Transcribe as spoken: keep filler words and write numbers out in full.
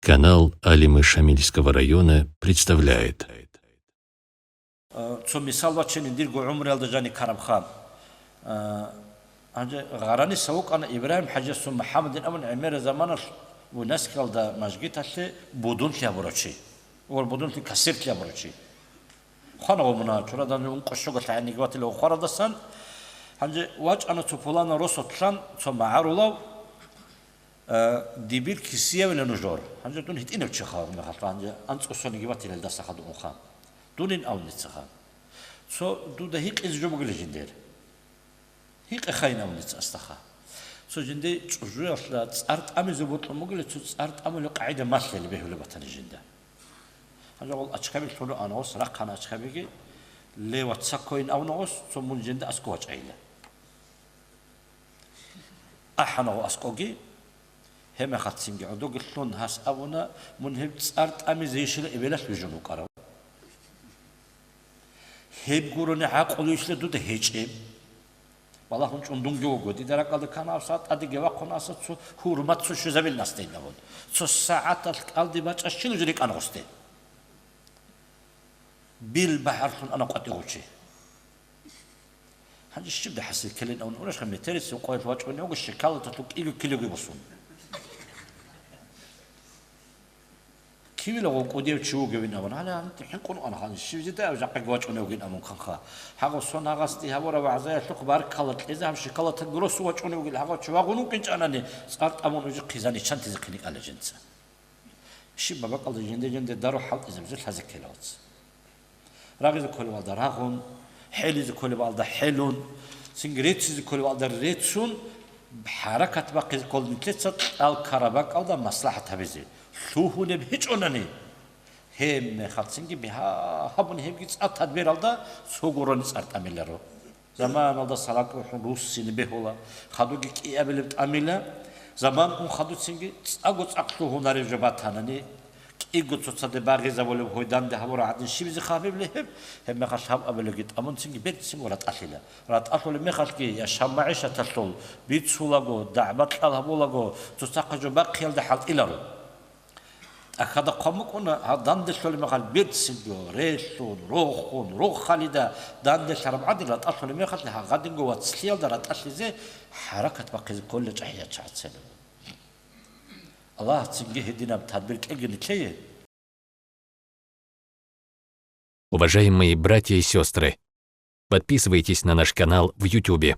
Канал Алимы Шамильского района представляет. Цо мисал бачинин дирго гӀумруялда жаниб, Караб-хан. Гьанже гъараниса вукӀана Ибрагьим-хӀажиясул МухӀаммадин абун гӀемераб заманалъ Буйнакскиялда мажгиталъе Будунлъи абурав чи. Ва Будунлъи Касирлъи абурав чи. Хвана гъо муна, чурадан ункъо-щуго лъагӀел нигватила хварадасан. Гьанже вачӀана цо пуланав росулъан цо магӀарулав, э, дибир кисиявила нужер. Гьанже дун гьитӀинав чи хаб мехалъ, гьанже анцӀго сониги батилелдаса хадуб унха. Дунин авница ха. Цо дуда гьикъизе жо бугила жиндир. Гьикъе хайин авница астаха. Цо жинди чӀужуялъа цӀар тӀамизе бокьун бугила, цо цӀар тӀамулеб къагӀида малъила бегьулеб батани жинда. Гьанже гъол ачкаби лъуна ана гъос, рахъана ачкабиги, ле вацаккойин авна гъос, цо мун жинда аскӀо вачӀайила. АхӀана гъо аскӀоги, гьебмехалцинги гӀодоги лъун гьас абуна, мун гьеб цӀар тӀамизе ишила эбелалъ вижун вукӀарав. Гьеб гурони гӀакълу ишила дуда гьечӀеб. Балагьун чӀун дунги вуго, дида ракӀалда ккана гьав сагӀат тӀадеги вахъун аса цо гьурмат цо щвезабилин астейин абун. Цо сагӀаталъ кӀалди бачӀа щил жо рикӀкӀана гъосде. Бил багьарлъун ана къватӀи гъучи. Гьанже щибда хӀасил ккелин авун урашха метерисев къоялъ вачӀунев вуго шоколадалъул кӀиго килоги босун. Кивила гъо кӀудияв чи вугевин авун. Гьале гьаниб хӀинкъун ана гьанже щиб жида жакъаги вачӀуневгин амун канха. Гьагъо сон гьагъасде гьабура вагӀзаялъухъ баркалла кьезе гьаб шоколадта гроссу вачӀуневгил гьагъо чи вагъун вукӀинчӀанани цӀар тӀамун уже хъизани чантизе хъиникӀала жинца. Щиб бабакъалда жинде-жинде дару хӀалтӀизабизе лъазе ккелалца. Рагъизе кколебалда рагъун, хӀелизе кколебалда хӀелун, цинги рецизе кколебалда рецун, хӀаракат бахъизе ккол нилъеца кьал ккараб бакӀалда маслахӀат гьабизе, лъугьунеб гьечӀонани, гьебмехалцинги бигьа гьабун гьебги цӀа тадбиралда цо гурони цӀар тӀамиларо. Заманалда салат ухӀун руссине бегьула, хадуги кӀиабилеб тӀамила. Заман ун хадуцинги цӀаго цӀакълъугьунарев жо батанани, кӀиго цоцаде багъизабулеб гьой данде гьабура гӀадин щибизе хабибли гьеб, гьебмехалъ гьаб абилебги тӀамунцинги берцинго ратӀалъила. РатӀалъулеб мехалъги яшав магӀишаталъул бицулаго, дагӀба-кьал гьабулаго, цоцахъа жо бахъиялда хӀалтӀиларо. ТӀахьада хъван букӀуна, гьаб данделъулеб мехалъ берцинго, релълъун, рохун, рохалида данделъараб гӀадин ратӀалъулеб мехалъ гьагъадинго вацлъиялда ратӀалъизе хӀаракат бахъизе кколила чӀахӀиял чагӀацин. Аллагьас цинги гьединаб тадбир кьеги нилъее. Уважаемые братья и сестры, подписывайтесь на наш канал в Ютубе.